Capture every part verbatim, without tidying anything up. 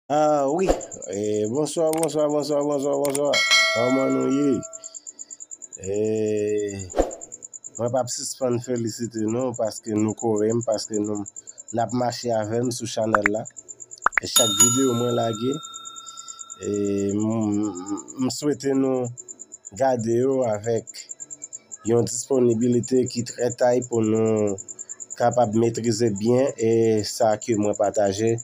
Ah wi, e, bonswa, bonswa, bonswa, bonswa, bonswa. Kòman nou ye? E, mwen p ap sispann felisite nou paske nou kore m, paske nou n ap mache avè m sou chanèl la. E chak videyo mwen lage, e, m, m swete nou gade yo avèk yon disponibilite ki trè tay pou nou kapab metrize byen e sa ke mwen pataje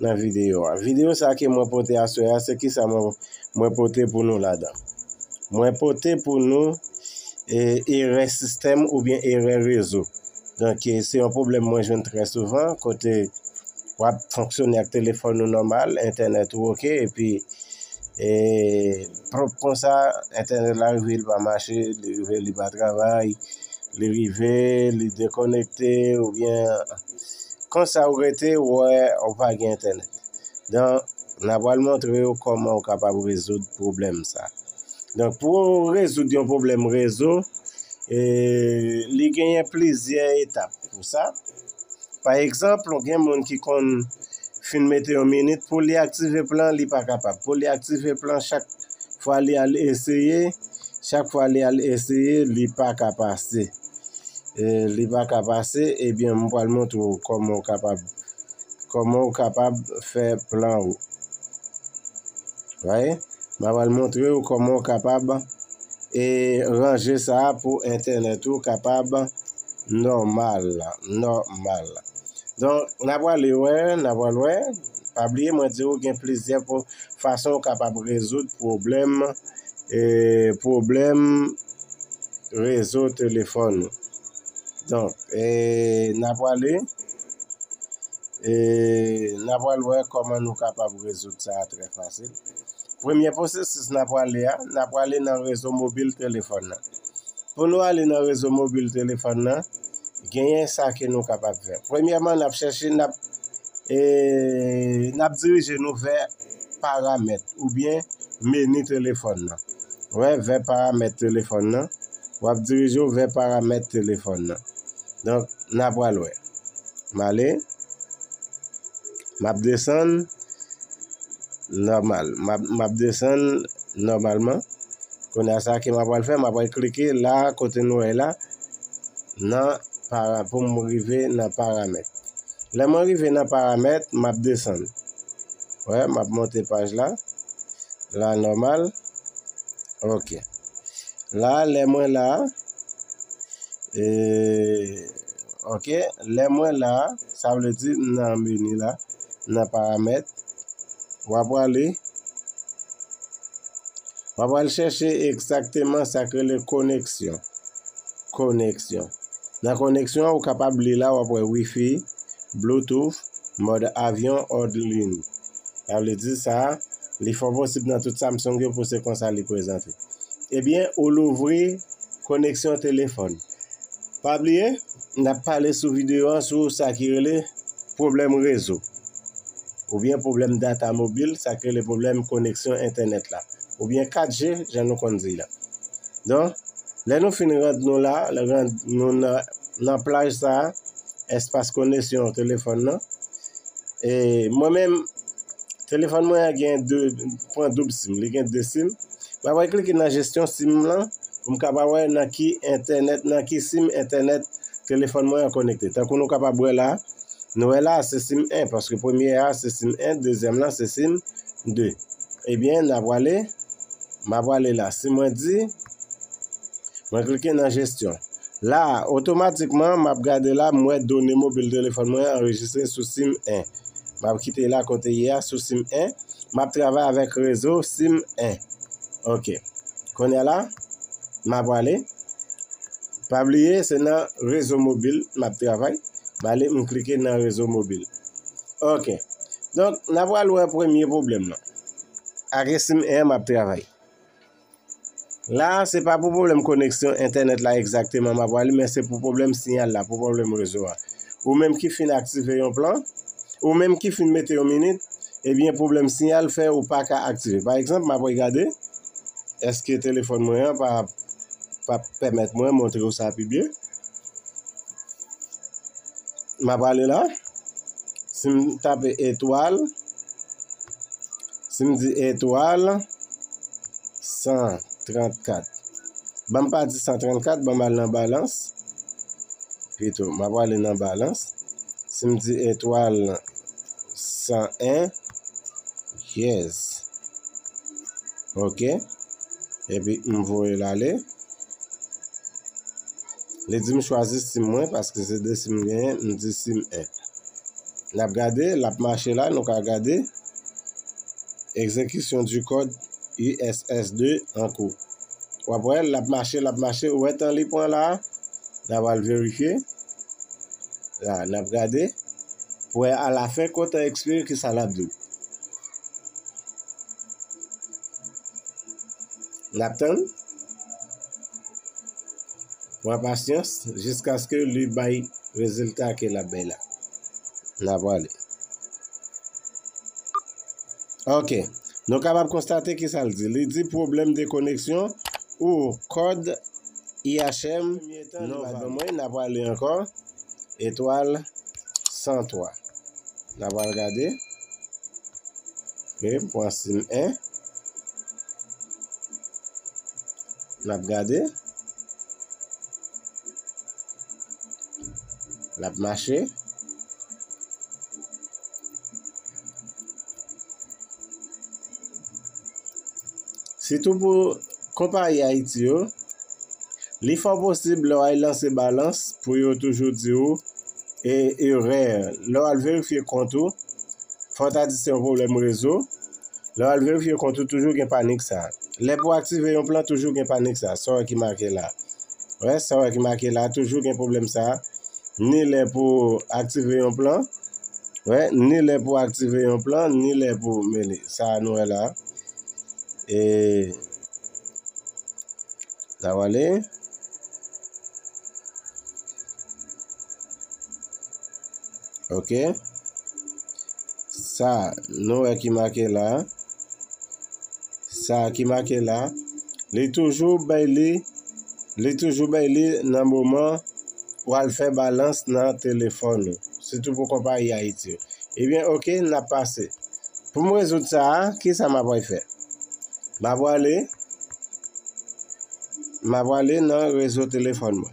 nan videyo a. Videyo sa ke mwen pote aswè a, se kisa mwen, mwen pote pou nou ladan? Mwen pote pou nou e, erè sistèm oubyen erè rezo. Donk, e, se yon pwoblèm mwen jwenn trè souvan, kote w ap fonksyone ak telefòn ou nòmal, entènèt ou oke, epi e, pwòp konsa, entènèt la rive, li pa mache, li rive, li pa travay, li rive, li dekonekte, oubyen konsa ou rete, ou wè, ou pa gen entènèt. Donk, n a pral montre w kòman ou kapab rezoud pwoblèm sa. Donk, pou w rezoud yon pwoblèm rezo, e, li genyen plizyè etap pou sa. Pa egzanp, gen moun ki konn fin mete yon minit pou li aktive plan, li pa kapab. Pou li aktive plan, chak fwa li al eseye, chak fwa li al eseye, li pa ka pase. E, li pa ka pase, ebyen, m pral montre w kòman w kapab, kòman w kapab fè plan ou. Right? M a pral montre w kòman w kapab, e, ranje sa a pou entènèt ou kapab nòmal, nòmal. Donk, n a pral wè, n a pral wè. Pa bliye, mwen di w gen plizyè po-, fason w kapab rezoud pwoblèm, e, pwoblèm rezo telefòn ou. Donk, e, n a pral, e, n a pral wè kòman nou kapab rezoud sa a trè fasil. Premye pwosesis n a pral a, n a pral nan rezo mobil telefòn nan. Pou nou ale nan rezo mobil telefòn nan, genyen sa ke nou kapab fè. Premyèman, n ap chèche, n ap, e, n ap dirije nou vè paramèt oubyen meni telefòn nan. Wè, vè paramèt telefòn nan. W ap dirije w vè paramèt telefòn nan. Donk, n a pral wè. M ale. M ap desann. Nòmal. M ap, m ap desann nòmalman. Kounye a sa ke m ap pral fè, m ap pral klike la kote nou wè la nan para, pou m rive nan paramèt. Lè mwen rive nan paramèt, m ap desann. Wè, m ap monte paj la. La nòmal. Ok. La, lè mwen la, e, ok, lè mwen la, sa vle di m nan meni la, nan paramèt, w ap prale, w ap al chèche egzakteman sa k rele koneksyon. Koneksyon. Nan koneksyon an, ou kapab li la, w ap wè Wi-Fi, Bluetooth, mòd avyon, òd liy. Sa vle di sa, li fò posib nan tout Samsung yo pou se konsa li prezante. Ebyen, ou louvri koneksyon telefòn. Pa bliye, n ap pale sou videyo an sou sa ki rele pwoblèm rezo, oubyen pwoblèm data mobil, sa ki rele pwoblèm koneksyon entènèt la, oubyen kat G, jan nou konn di la. Donk, lè nou fin rant nou la, rant nou nan, nan plaj sa a, espas koneksyon telefòn nan, e mwen menm, telefòn mwen an gen de, pran doub sim, li gen de sim. Mwen pral klike nan jesyon sim lan, pou m kapab wè nan ki entènèt, nan ki sim entènèt telefòn mwen an konekte. Tankou nou kapab wè la, nou wè la, se sim en, paske premye a, se sim en, dezyèm lan, se sim de. Ebyen, n a prale, m a prale la. Si mwen di, mwen klike nan jesyon. La, otomatikman, m ap gade la, m wè done mobil telefòn mwen anrejistre sou sim en. M ap kite la kote ye a, sou sim en. M ap travay avèk rezo sim en. Ok. Kounye a la, m ap prale. Pa bliye, se nan rezo mobil m ap travay. M ale, m klike nan rezo mobil. Ok. Donk, n ap pral wè premye pwoblèm nan. Ak sim en m ap travay. La, se pa pou pwoblèm koneksyon entènèt la egzakteman m ap pale, men se pou pwoblèm siyal la, pou pwoblèm rezo a. Ou menm ki fin aktive yon plan, ou menm ki fin mete yon minit, ebyen, pwoblèm siyal fè ou pa ka aktive. Pa egzanp, m ap regade, èske telefòn mwen an pa, pa pèmèt mwen montre w sa pi byen? M ap ale la. Si m tape etwal, Si m di etwal san trannkat, ban m pati san trannkat, ban m al nan balans. Pito, m ap ale nan balans. Si m di etwal san en, yes. Ok. Epi m voye l ale. Li di m chwazi sim mwen, paske se de sim m genyen, m di sim en. N ap gade, l ap mache la, nou ka gade. Exécution du code U S S deux en cours. W ap wè, l ap mache, l ap mache. Ou wè tan li pran la? N ap al verifye. La, n ap gade. Pou wè alafen, kontan ekspire, kisa l ap di w. N ap tann. Pran pasyans jiskaske li bay rezilta ke l ap bay la. N ap ale. Ok. Nou kapab konstate kisa l di. Li di pwoblèm de koneksyon ou kòd I H M non valid. Ban mwen, n ap ale ankò. Etwal san twa. N ap al gade. Ok, m pran sim en. N ap gade. L ap mache. Sitou pou konpayi Ayiti yo, li fò posib lè w al lanse balans pou yo toujou di w, e, erè. Lè w al verifye kont ou, fò w ta di se yon pwoblèm rezo. Lè w al verifye kont ou, toujou gen panik sa. Lè pou aktive yon plan, toujou gen panik sa. Sa w wè ki make la. Wè, sa w wè ki make la, toujou gen pwoblèm sa. Ni lè pou aktive yon plan, wè, ni lè pou aktive yon plan, ni lè pou, men li, sa nou wè la. E, sa w ale. Ok. Sa, nou wè ki make la. Sa ki make la, li toujou bay li, li toujou bay li nan moman w al fè balans nan telefòn ou. Sitou pou konpayi Ayiti yo. Ebyen, ok, n ap pase. Pou m rezoud sa a, kisa m ap pral fè? M ap prale, m ap prale nan rezo telefòn mwen.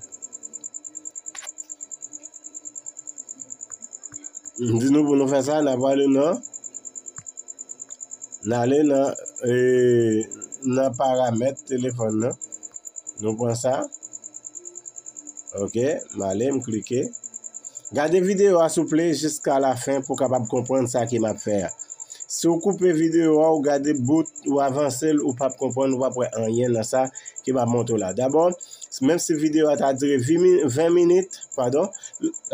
M di nou pou nou fè sa, n ap prale nan, n ale nan, e, nan paramèt telefòn nan. Nou pran sa. Ok, m ale, m klike. Gade videyo a souple jiska lafen pou w kapab konprann sa ke m ap fè a. Si w koupe videyo a, ou gade bout, ou avanse l, ou p ap konprann, ou p ap wè anyen nan sa ke m ap montre w la. Dabò, menm si videyo a ta dire vi mi-, ven minit, padon,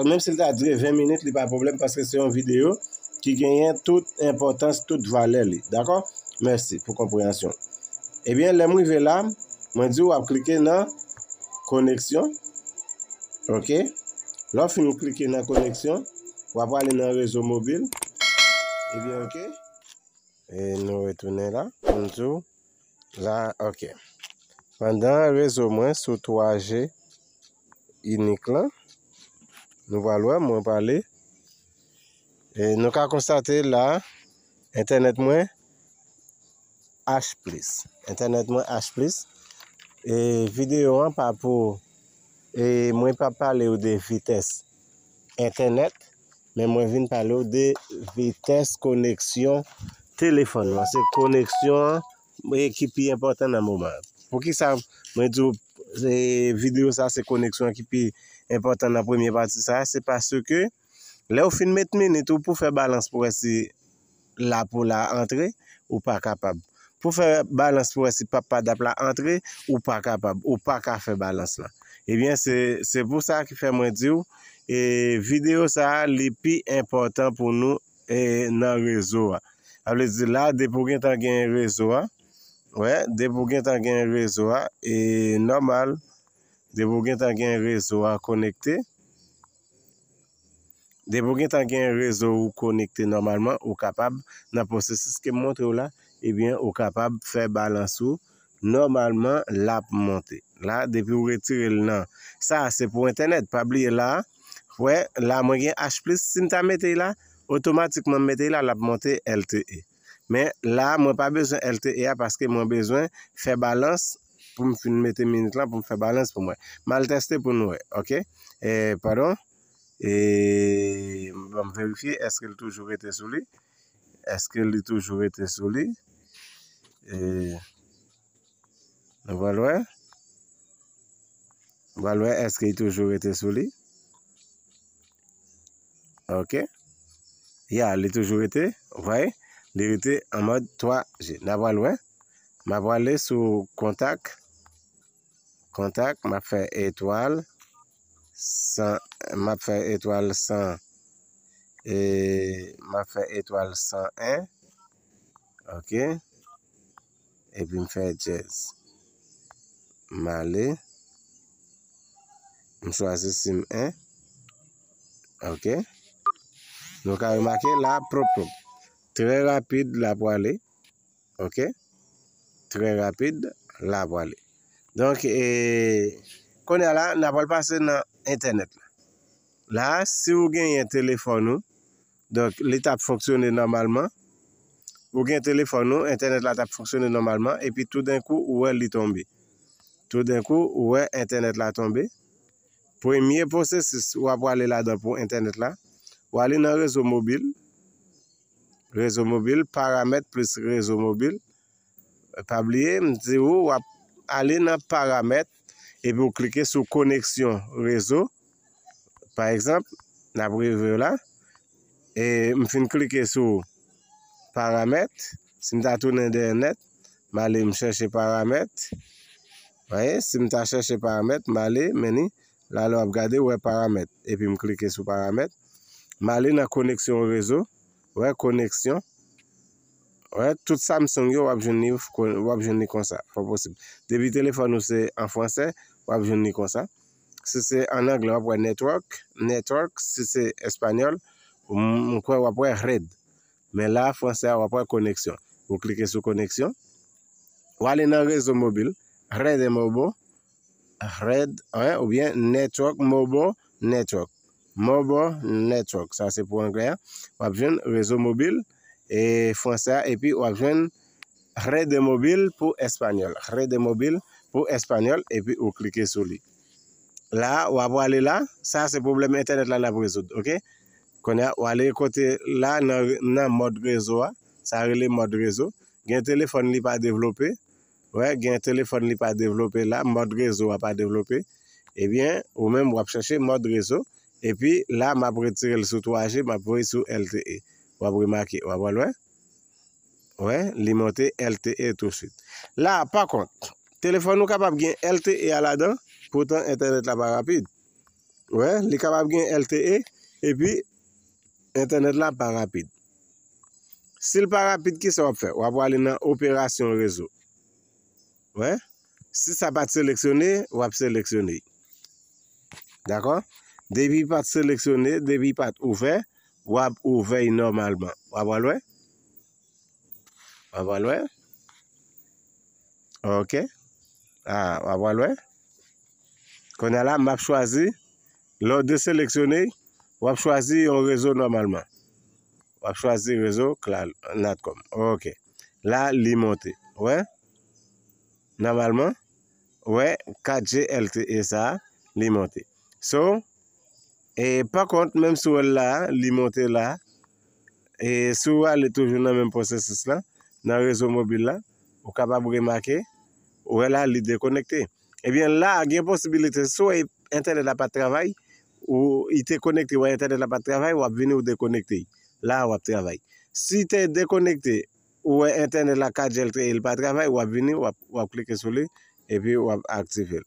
menm si l ta dire ven minit, li pa pwoblèm paske se yon videyo ki genyen tout enpòtans, tout valè li. Dakò? Mèsi pou konpreyansyon. Ebyen, lè m rive la, mwen di w ap klike nan koneksyon. Ok. Lè w fin klike nan koneksyon, w ap prale nan rezo mobil. Ebyen, ok. E nou retounen la. Pou n di w la, ok. Pandan rezo mwen sou twa G inik lan, nou pral wè mwen prale. E nou ka konstate la, entènèt mwen H plis. Entènèt mwen H plis. E videyo an pa pou, e mwen pa pale w de vitès entènèt, men mwen vin pale w de vitès koneksyon telefòn nan. Se koneksyon an, e, ki pi enpòtan nan moman an. Poukisa mwen di w, e, videyo sa se koneksyon an ki pi enpòtan nan premye pati sa? Se paske lè w fin met minit ou pou fè balans pou wè si lap ou la antre, ou pa kapab. Pou fè balans pou wè si pap padap la antre, ou pa kapab, ou pa ka fè balans la. Ebyen, se, se pou sa ki fè mwen di w, e, videyo sa a, li pi enpòtan pou nou, e, nan rezo a. Sa vle di la, depi w gentan gen rezo a, wè, depi w gentan gen rezo a, e nòmal, depi w gentan gen rezo a konekte, depi w gentan gen rezo ou konekte nòmalman, ou kapab, nan pwosesis ke m montre w la, ebyen, ou kapab fè balans ou nòmalman, l ap monte. La, depi w retire l nan, sa a se pou entènèt, pa bliye la, wè, la mwen gen H plis, si m ta mete l la, otomatikman m mete l la, l ap monte L T E. Men la, mwen pa bezwen L T E a paske mwen bezwen fè balans pou m fin mete minit lan, pou m fè balans pou mwen. M al tèste pou nou wè, oke? E, padon. E, ban m verifye, èske l toujou rete sou li? Èske li toujou rete sou li? E, nou pral wè. Nou pral wè, èske li toujou rete sou li? Oke. Ya, li toujou rete. Ou vwè? Li rete an mòd twa G. N a pral wè. M a prale sou kontak. Kontak, m ap fè etwal san, m ap fè etwal san, e m ap fè etwal san en. Oke. Epi m fè dyèz. M ale. M chwazi sim en. Oke. Nou ka remake la, pwòp, pwòp. Trè rapid, la pwale. Oke. Trè rapid, la pwale. Donk, e, kounye a la, n a pral pase nan entènèt la. La, si w genyen telefòn ou, donk, li t ap fonksyone nòmalman. Ou gen telefòn ou, entènèt la t ap fonksyone nòmalman, epi toudenkou, ou wè li tonbe. Toudenkou, ou wè entènèt la tonbe. Premye pwosesis, w ap prale ladan pou entènèt la. W ale nan rezo mobil. Rezo mobil, paramèt plis rezo mobil. Pa bliye, m di w, w ap ale nan paramèt, epi w klike sou koneksyon rezo. Pa egzanp, n ap rive la. E m fin klike sou paramèt. Si m ta tounen dèyè nèt, m ale m chèche paramèt. Wè, si m ta chèche paramèt, m ale, men ni, la lè w ap gade, w wè paramèt. Epi m klike sou paramèt. M ale nan koneksyon rezo. Wè, koneksyon. Wè, tout Samsung yo, w ap jwenn li, w ap jwenn li konsa. Fò posib. Depi telefòn ou se an fransè, w ap jwenn li konsa. Si se an anglè, w ap wè network, network, si se espanyòl, m, m kwè w ap wè red. Men la, fransè a, w ap wè koneksyon. Ou klike sou koneksyon. W ale nan rezo mobil, red and mobile, red, en, oubyen network, mobile network. Mobile network, sa se pou anglè a. W ap jwenn rezo mobil, e fransè a, epi w ap jwenn red and mobile pou espanyòl. Red and mobile pou espanyòl, epi ou klike sou li. La, w ap prale la, sa se pwoblèm entènèt la n ap rezoud, oke? Kounye a, w ale kote la nan, nan mòd rezo a, sa rele mòd rezo. Gen telefòn li pa devlope, wè, gen telefòn li pa devlope la, mòd rezo a pa devlope. Ebyen, ou menm w ap chèche mòd rezo, epi la m ap retire l sou twa G, m ap voye sou L T E. W ap remake, w ap wè. Wè, li monte L T E touswit. La, pa kont, telefòn ou kapab gen L T E a ladan, poutan entènèt la pa rapid. Wè, li kapab gen L T E, epi entènèt la pa rapid. Si l pa rapid, kisa w ap fè? W ap prale nan operasyon rezo. Wè, si sa pa t seleksyone, w ap seleksyone. Dakò? Depi pa t seleksyone, depi pa t ouvè, w ap ouvè y nòmalman. W ap wè? W ap wè? Oke. A, w ap wè? Kounye a la, m ap chwazi. Lè w deseleksyone, w ap chwazi yon rezo nòmalman. W ap chwazi rezo Claro, Natcom. Oke. La, li monte. Wè? Nòmalman, wè, kat G L T E sa a, li monte. So, e, pa kont, menm si w wè l la a, li monte la a, e, si w ale toujou nan menm pwosesis la, nan rezo mobil la, ou kapab remake, ou wè la, li dekonekte. Ebyen, la a, gen posibilite, si w wè entènèt la pa t travay, ou, li te konekte, w wè entènèt la pa t travay, w ap vini, ou dekonekte. La a, w ap travay. Si te dekonekte, ou wè entènèt la kat G L T E, li pa travay, w ap vini, w ap, w ap klike sou li, epi w ap aktive l.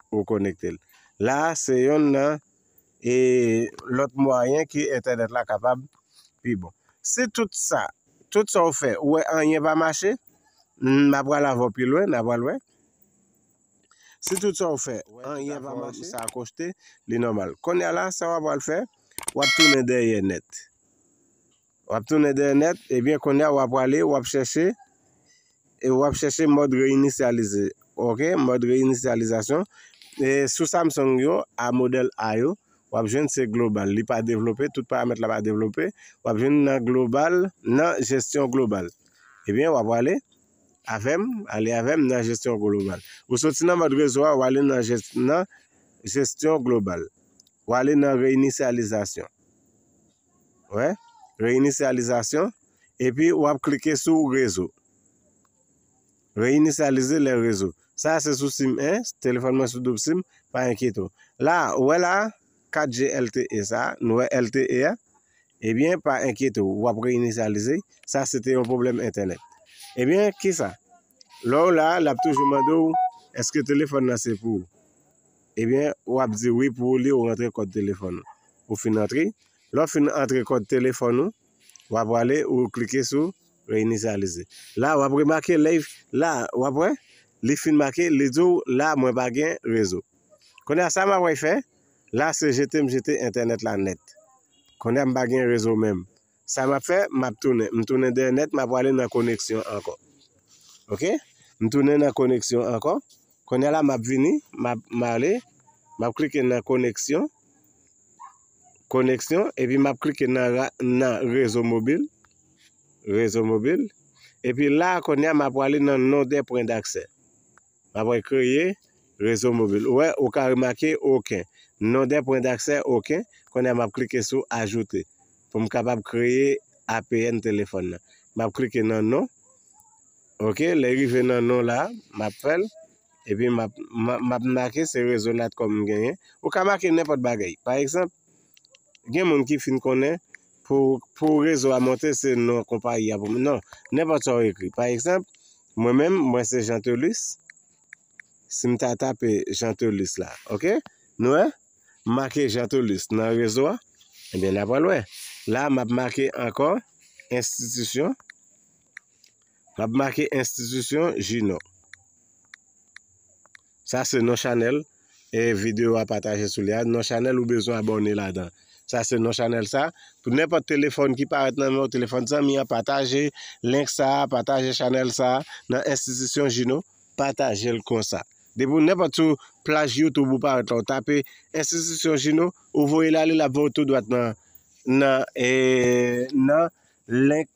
Ou konekte l. La a, se yonn nan, e, lòt mwayen ke entènèt la kapab pi bon. Si tout sa, tout sa w fè, ou wè anyen pa mache, m ap pral avè w pi lwen, n a pral wè. Si tout sa w fè, anyen pa mache, sa akoste, li nòmal. Kounye a la, sa w ap pral fè, w ap tounen dèyè nèt. W ap tounen dèyè nèt, ebyen, kounye a, w ap prale, w ap chèche, e w ap chèche mòd reyinisyalize. Oke, mòd reyinisyalizasyon. E sou Samsung yo, a modèl A yo, w ap jwenn se global. Li pa devlope, tout paramèt la pa devlope. W ap jwenn nan global, nan jesyon global. Ebyen, w ap ale avè m, ale avè m nan jesyon global. Ou soti nan mòd rezo a, w ale nan jes-, nan jesyon global. W ale nan reyinisyalizasyon. Wè, reyinisyalizasyon. Epi w ap klike sou rezo. Reyinisyalize lè rezo. Sa se sou sim en, telefòn mwen sou doub sim, pa enkyete w. La, ou wè la, kat G L T E sa, nou wè L T E a, ebyen, pa enkyete w, w ap reyinisyalize. Sa se te yon pwoblèm entènèt. Ebyen, kisa? Lè w la, l ap toujou mande w, èske telefòn nan se pou ou? Ebyen, w ap di wi pou ou li, ou rantre kòd telefòn ou. Ou fin antre. Lè w fin antre kòd telefòn ou, w ap prale, ou klike sou reyinisyalize. La, w ap remake, lè, la, w ap wè, li fin make, li di w, la, mwen pa gen rezo. Kounye a, sa m ap fè, la, se jete m jete entènèt la nèt. Kounye a, m pa gen rezo menm. Sa m ap fè, m ap tounen. M tounen dèyè nèt, m ap prale nan koneksyon ankò. Oke? M tounen nan koneksyon ankò. Kounye a la, m ap vini, m ap, m ale, m ap klike nan koneksyon. Koneksyon, epi m ap klike nan ra-, nan rezo mobil. Rezo mobil. Epi la, kounye a, m ap prale nan non dè pwen daksè. M ap wè kreye rezo mobil. Ou wè, ou ka remake oken. Non dè pwen daksè oken. Kounye a, m ap klike sou ajoute. Pou m kapab kreye A P N telefòn nan. M ap klike nan non. Oke, lè rive nan non la, m ap fè l. Epi m ap, m ap, m ap make se rezo Natcom m genyen. Ou ka make nenpòt bagay. Pa egzanp, gen moun ki fin konnen pou, pou rezo a monte, se non konpayi a pou, non, nenpòt sa w ekri. Pa egzanp, mwen menm, mwen se Jeantelus. Si m ta tape Jeantelus la, oke? Nou wè? M make Jeantelus nan rezo a. Ebyen, n a pral wè. La, m ap make ankò enstitisyon. M ap make enstitisyon Jino. Sa se non chanèl, e videyo a pataje sou li a. Non chanèl ou bezwen abòne ladan. Sa se non chanèl sa. Pou nenpòt telefòn ki parèt nan men w, telefòn zanmi an, pataje link sa, pataje chanèl sa nan enstitisyon Jino, pataje l konsa. Depi w nenpòt sou plaj YouTube ou parèt la, ou tape enstitisyon Jino, ou voye l ale, l ap voye w tou dwat nan, nan, e, nan link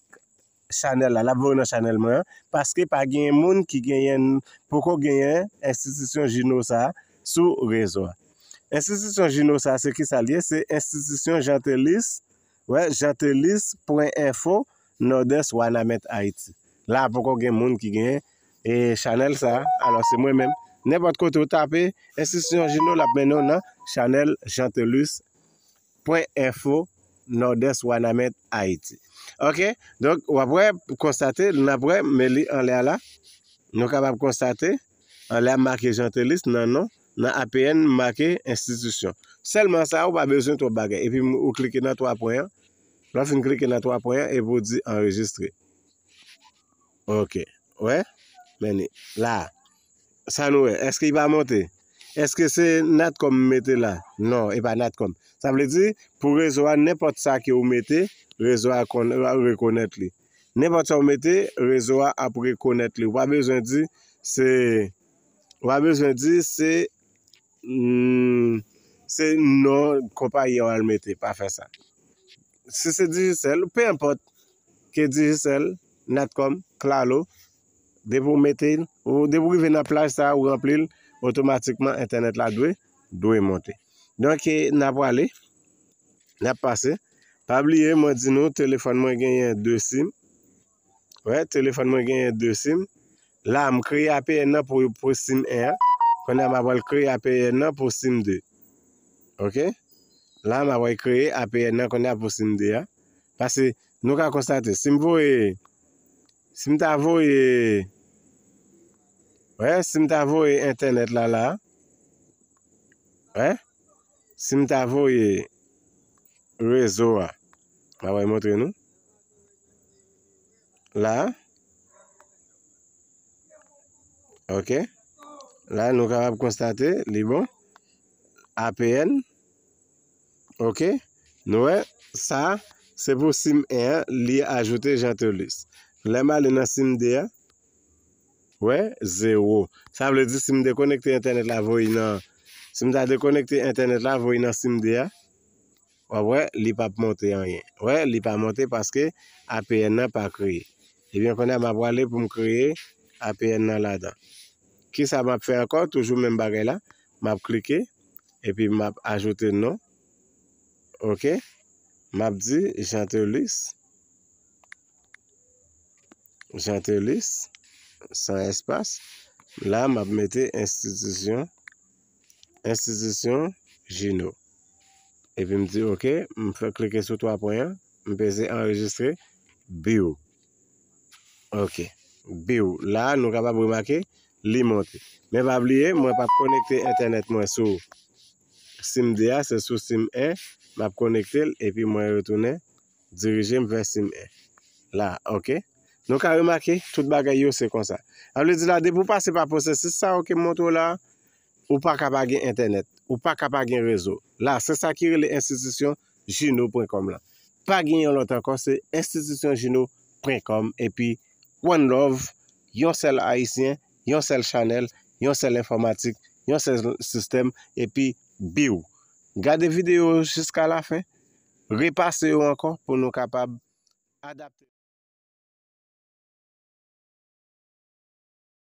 chanèl la, l ap voye nan chanèl mwen an, paske pa genyen moun ki genyen, poko genyen enstitisyon Jino sa a sou rezo a. Enstitisyon Jino sa a, se kisa l ye? Se enstitisyon Jeantelus, wè, jeantelus pwen enfo, Nòdès, Wanament, Ayiti. La a poko gen moun ki genyen, e, chanèl sa a, alò se mwen menm. Nenpòt kote ou tape enstitisyon Jino, l ap mennen w nan chanèl Jeantelus pwen enfo, Nòdès, Wanament, Ayiti. Oke? Donk, w ap wè, konstate, n ap wè, men li anlè a la. Nou kapab konstate, anlè a make Jeantelus nan non, nan A P N make enstitisyon. Sèlman sa, ou pa bezwen twòp bagay. Epi m, ou klike nan twa pwen an. Lè w fin klike nan twa pwen an, epi w di anrejistre. Oke. Wè? Men li. La. Sa nou wè? Èske li pa monte? Èske se Natcom m mete la? Non, e pa Natcom. Sa vle di, pou rezo a, nenpòt sa ke ou mete, rezo a konn, rekonèt li. Nenpòt sa ou mete, rezo a ap rekonèt li. Ou pa bezwen di se, ou pa bezwen di se, mm, se non konpayi a w al mete. Pa fè sa. Si se Digicel, pe enpòt ke Digicel, Natcom, Claro, depi w mete l, ou, depi w rive nan plaj sa a, ou ranpli l, otomatikman entènèt la dwe, dwe monte. Donk, e, n ap prale, n ap pase. Pa bliye, mwen di nou, telefòn mwen genyen de sim. Wè, telefòn mwen genyen de sim. La, m kreye A P N nan pou, pou sim en an. Kounye a, m ap al kreye A P N nan pou sim de. Oke? La, m ap al kreye A P N nan kounye a pou sim de a. Paske, nou ka konstate, si m voye, si m ta voye, wè, si m ta voye entènèt la, la, wè, si m ta voye rezo a, m ap al montre nou. La, oke. La, nou kapab konstate, li bon. A P N, oke. Nou wè, sa, se pou sim en an, li ajoute Jeantelus. Lè m ale nan sim de a, wè, zewo. Sa vle di, si m dekonekte entènèt la, voye nan, si m ta dekonekte entènèt la, voye nan sim de a, W ap wè, li p ap monte anyen. Wè, li pa monte paske A P N nan pa kreye. Ebyen, kounye a, m ap prale pou m kreye A P N nan ladan. Kisa m ap fè ankò? Toujou menm bagay la. M ap klike, epi m ap ajoute non. Oke? M ap di Jeantelis. Jeantelis, san espas. La, m ap mete enstitisyon, enstitisyon Jino. Epi m di, oke, m fè klike sou twa pwen an, m peze anrejistre, biw. Oke, biw. La, nou kapab remake, li monte. Men pa bliye, mwen p ap konekte entènèt mwen sou sim de a, se sou sim en, m ap konekte l, epi mwen retounen dirije m vè sim en. La, oke. Nou ka remake, tout bagay yo se konsa. Sa vle di la, depi w pase pa pwosesis sa yo ke m montre w la, ou pa ka pa gen entènèt, ou pa ka pa gen rezo. La, se sa ki rele enstitisyon jino pwen kòm lan. Pa gen yon lòt ankò, se enstitisyon jino pwen kòm, epi one love, yon sèl ayisyen, yon sèl chanèl, yon sèl enfòmatik, yon sèl sistèm, epi biw. Gade videyo yo jiska lafen, repase yo ankò pou nou kapab adapte.